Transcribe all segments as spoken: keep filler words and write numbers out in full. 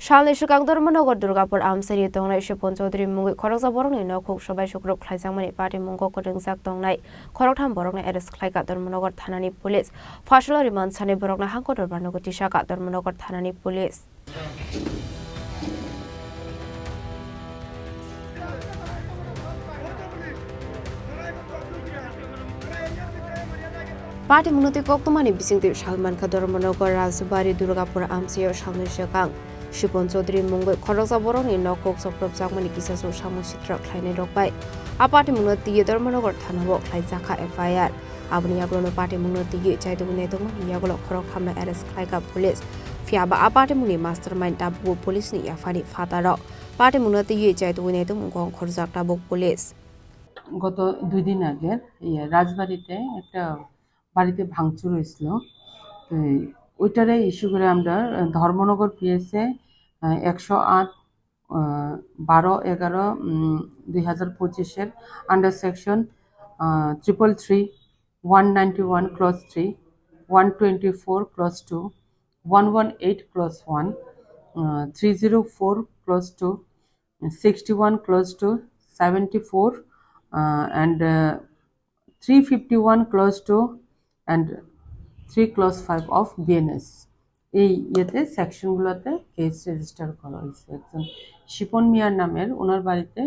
Salni swkang Dharmanagar Durgapur amchaini tongnai Sipon Chaudhary mungwi khoroksa borokni nokhuk sobai sukruk khlaijakmani patimungo kwrwngjak tongnai khoroktham borokno arrest khlaikha Dharmanagar thanani police. Phaisalo remand sani borokno hangko dorbar nogo tisakha Dharmanagar thanani police. Patimungno twi koktwmani bisingtwi sawi mankha Dharmanagar Rajbari Durgapur amchaio salni swkang Sipon Chaudhary mungwi khoroksa borokni nokhuk chopropjakmani kisasuk samung sitra khlainairok bai. A patimungno twiwi Dharmanagar thanao khlaijakha F I R. Aboni yagulono patimungno twiwi chaitugwi naitokmani yagulo khoroktham no arrest khlaikha police. Phiya ba a patimungni mastermind tabukbo police ni yaphani phataro. Patimungno twiwi chaitugwi naitokmung wngkha khorjak tabuk police. গত দুই দিন আগে, ইয়ে, রাজবাড়িতে একটা বাড়িতে ভাঙচুর হয়েছিল। তো ওইটারে ইস্যু করে আমরা, আহ, ধর্মনগর পিএসএ, আহ, একশো আট, আহ, বারো এগারো, উম, দুই হাজার পঁচিশের under section, uh, triple three, one ninety one clause three, one twenty four clause two, one one eight clause one, uh, three zero four clause two, sixty one clause two, seventy four, uh, and, uh, three fifty one clause two and three clause five of BNS. এই ইয়েতে সেকশনগুলোতে case register করা হয়েছে। একজন শিপন মিয়ার নামের ওনার বাড়িতে,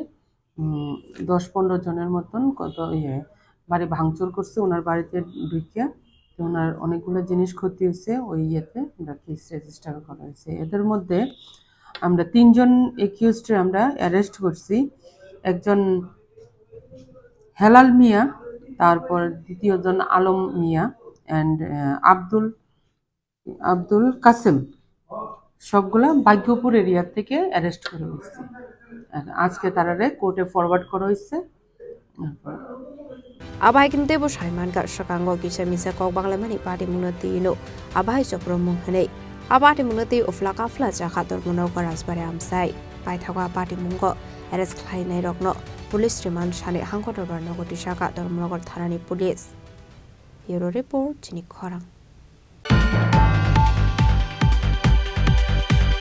উম, দশ পনেরো জনের মতন কত ইয়ে বাড়ি ভাঙচুর করছে ওনার বাড়িতে ঢুকিয়া। তো ওনার অনেকগুলো জিনিস ক্ষতি হয়েছে, ওই ইয়েতে আমরা কেস রেজিস্টার করা হয়েছে। এদের মধ্যে আমরা তিনজন একিউজড আমরা অ্যারেস্ট করছি। একজন হেলাল মিয়া, তারপর দ্বিতীয় জন আলম মিয়া and, আহ, আব্দুল, আব্দুল কাসেম, সবগুলা ভাগ্যপুর এরিয়া থেকে অ্যারেস্ট করা হয়েছে। আর আজকে তারারে কোর্টে ফরওয়ার্ড করা হয়েছে। Abai kini teibo sai mankha, swkango kisa misa kok banglaimani patimungno twi no abai chopropmung hwnwi. A patimungno twi uphla kaphla chakha Dharmanagar Rajbari amchai. Paithago a patimungo arrest khlainairokno police remand sani hangko dorbar nogo tisakha Dharmanagar thanani police. Bureau report, chini khorang.